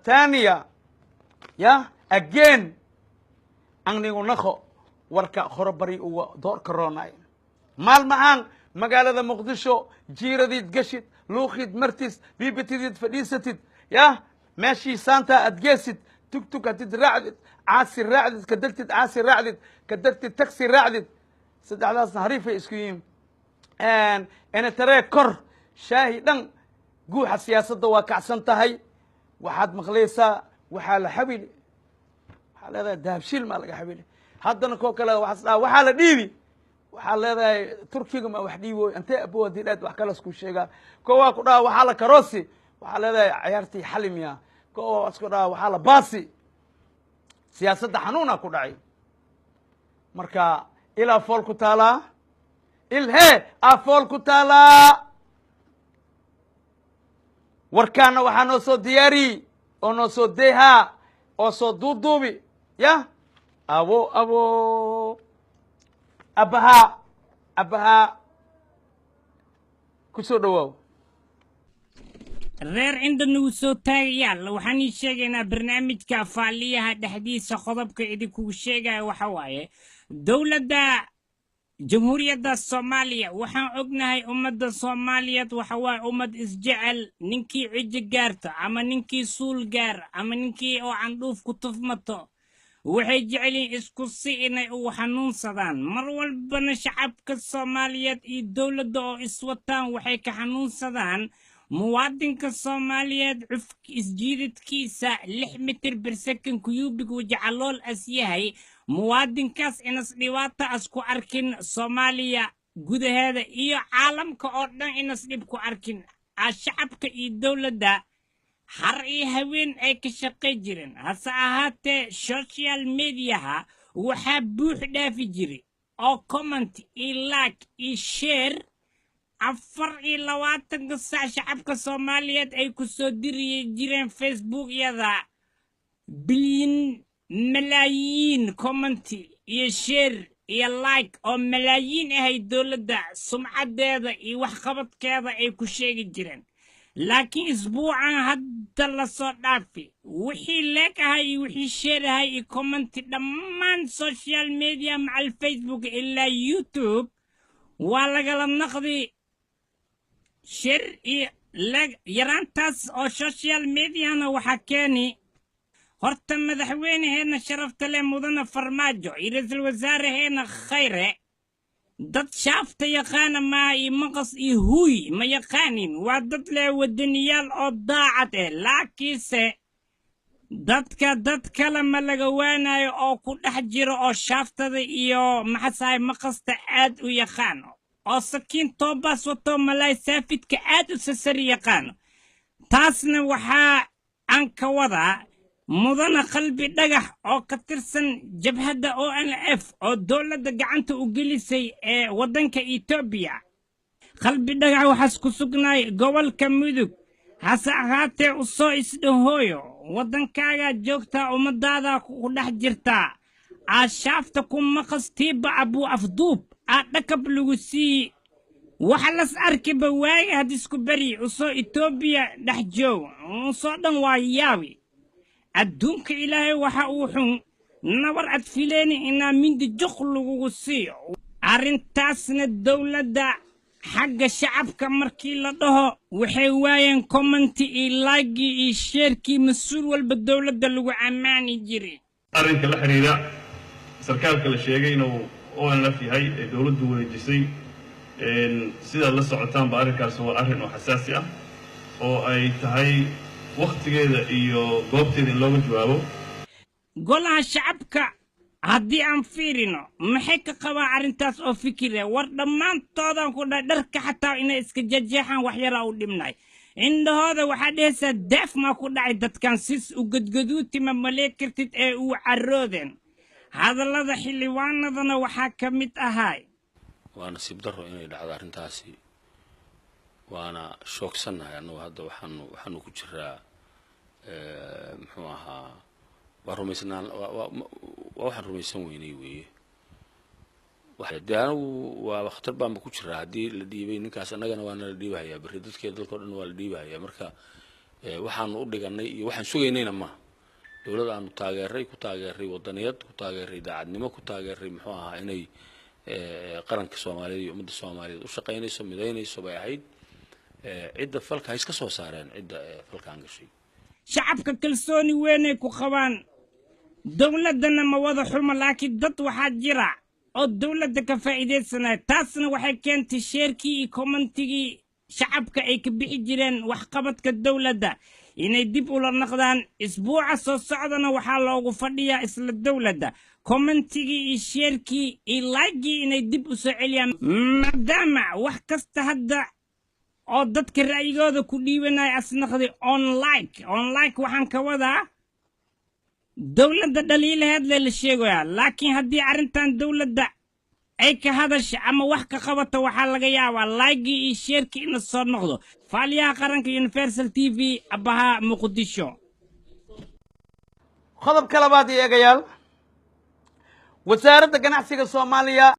Tania ya again angnigu naqo warka horobari uga doorka roonay maalmahaan magaalada Muqdisho jiiradiid gashid, luuqiid martis, biibitidiid fadhiisatid, ya meeshii saanta aad geesid, tugtug hadid raacdid, caasi raacdid, ka degtid caasi raacdid, ka degtid taxi raacdid, saddexdaasna hariifay isku yihiin. Enetaree kor shaahi dhan guuxa siyaasadda waa kacsan tahay. Waxaad maqlaysaa waxaa la xawili, waxaa leedahay Dahabshiil maa laga xawili, haddana koo kale waxaas dhaha waxaa la dhiibi, waxaa leedahay Turkiga ma wax dhiiboy intee abo hadii dhaad wax kale isku sheegaa. Ko waa ku dhaha waxaa la karoosi, waxaa leedahay cayaartii xalimiya, ko waa isku dhaha waxaa la baasi. Siyaasadda xanuuna ku dhacay. Marka ilaa fool ku taalaa ilhee aa fool ku taalaa. Warkaana waxaa noo soo diyaariyi oo noo soo deehaa oo soo duuduubi ya abo abo abahaa abahaa ku soo dhawaaw. Reer cinda nagu soo taagayaal, waxaan ii sheegaynaa barnaamijka faaliyaha dhexdiisa qodobka idinkugu sheegaya waxa waaye dowladda Jamhuuriyadda Soomaaliya. Waxaan ognahay ummadda Soomaaliyeed waxa waaye ummad isjecel. Ninkii cijo gaarto ama ninkii suul gaar ama ninkii oo candhuuf ku tufmato, waxay jecel yihiin isku si inay ugu xanuunsadaan. Mar walbana shacabka Soomaaliyeed iyo dowladda oo iswataan waxay ka xanuunsadaan muwaadinka Soomaaliyeed cuf isjiidadkiisa 6 mitir per second cubic wajacalool as yahay. Muwaadinkaas inas dhibaata as ku arkin Soomaaliya gudaheeda iyo caalamka oo dhan, inas dhib ku arkin shacabka iyo dowladda har iyo haween ay ka shaqay jireen. Hase ahaatee social mediaha waxaa buux dhaafi jiray oo comment iyo like iyo share 24-ka saac shacabka Soomaaliyeed ay ku soo diri jireen Facebookyada bilyan malaayiin comment iyo share iyo like oo malaayiin ahay dowladda sumcaddeeda iyo waxqabadkeeda ay ku sheegi jireen. Laakiin isbuucan hadda lasoo dhaafi, wixii like ahay iyo wixii share ahay iyo comment dhammaan social media macal Facebook ilaa YouTube waa lagala naqdi. Share iyo like yaraantaas oo social mediana waxaa keeni horta madaxweynaheena sharafta leh mudane Farmaajo iyo ra-iisul wasaaraheena Khayre. Dad shaafta yaqaana maa iyo maqas iyo huuy ma yaqaanin, waa dad leh wadaniyaal oo daacad eh. Laakiinse dadka dad kale ma laga waanayo oo ku dhex jiro oo shaaftada iyo maxasahay maqasta aad u yaqaano oo sakiin toobaas wato malaay saafidka aad u sasari yaqaano. Taasna waxaa aan ka wadaa mudana Qalbi Dhagax oo ka tirsan jabhadda ONLF oo dowladda gacanta u gelisay ee waddanka Etoobiya. Qalbi Dhagax waxaas ku sugnaay gobolka Mudug. Hase ahaatee u soo isdhahooyo waddankaagaa joogtaa, ummadaada ku dhex jirtaa, aashaafta ku maqastiiba abuu afduub aa dhakab lagu siiyi. Waxa las arkiba waaga had isku beri usoo Etoobiya dhex joog usoo dhan waa yaabi. Adduunka Ilaahay waxa uu xun nabar ad fileeni inaa mindi juq lagugu siiyo. Arrintaasna dowladda xagga shacabka markii la dhaho waxay waayeen commenti iyo like-gii iyo share-kii mas-uul walba dowladda lagu ammaani jiray. Arrinka la xidhiidha sarkaalka la sheegay inuu ONLF yahay ee dowladdu wareejisay, sidaad la socotaanba arrinkaas waa arrin oo xasaasi ah oo ay tahay wakhtigeeda iyo goobteeda in looga jawaabo. Golaha shacabka haddii aan fiirino maxay ka qabaan arrintaas oo fikira? War dhammaantoodan ku dhahay dharka xataa inay iska jejeexaan wax yaraa u dhibnay. Indhahooda waxaa dhehaysaa deef maa ku dhacay dadkan sis u gadgaduutima malee kartid ee uu caroodeen. Hadallada xildhibaanadana waxaa ka mid ahay: Waa nasiib darro inay dhacdo arrintaasi, waana shoogsannahay annagu. Hadda waxaanu ku jiraa, muxuu ahaa, waa rumaysnaan, waa waxaan rumaysan weynay weeye. Dee anigu waa khatar baanba ku jiraa. Haddii la dhiibay ninkaas, annagana waana la dhiibahayaa berri, dadkee dalka o dhan waa la dhiibahayaa. Marka Waxaanu u dhiganay iyo waxaan sugaynayna maaha. Dowlad aanu taageeray, ku taageeray wadaniyad, ku taageeray daacadnimo, ku taageeray, muxuu ahaa, inay qaranka Soomaaliyeed iyo ummadda Soomaaliyeed u shaqaynayso, midaynayso bay ahayd. Cidda falka ha iska soo saareen, cidda falkaan gashay. Shacabka kalsooni weynay ku qabaan dowladdana, ma wada xumo, laakiin dad waxaa jira oo dowladda ka faa'iidaysanaya. Taasna waxay keentay share-kii iyo comment-igii shacabka ay ka bixi jireen waxqabadka dowladda inay dib ula noqdaan. Isbuuca soo socdana waxaa loogu fadhiyaa isla dowladda comment-igii iyo share-kii iyo like-gii inay dib u soo celiyaan, maadaama wax kasta hadda oo dadka ra'yigooda ku dhiibanaya as noqday on like on like. Waxaan ka wadaa dowladda dhaliilaheed le la sheegayaa, laakiin haddii arrintan dowladda ay ka hadasha ama wax ka qabato, waxaa laga yaabaa like-gii iyo share-kii ina soo noqdo. Faaliyaha qaranka, Universal TV, abaha Muqdisho. Qodobka labaad iyo eegayaal, Wasaaradda Ganacsiga Soomaaliya.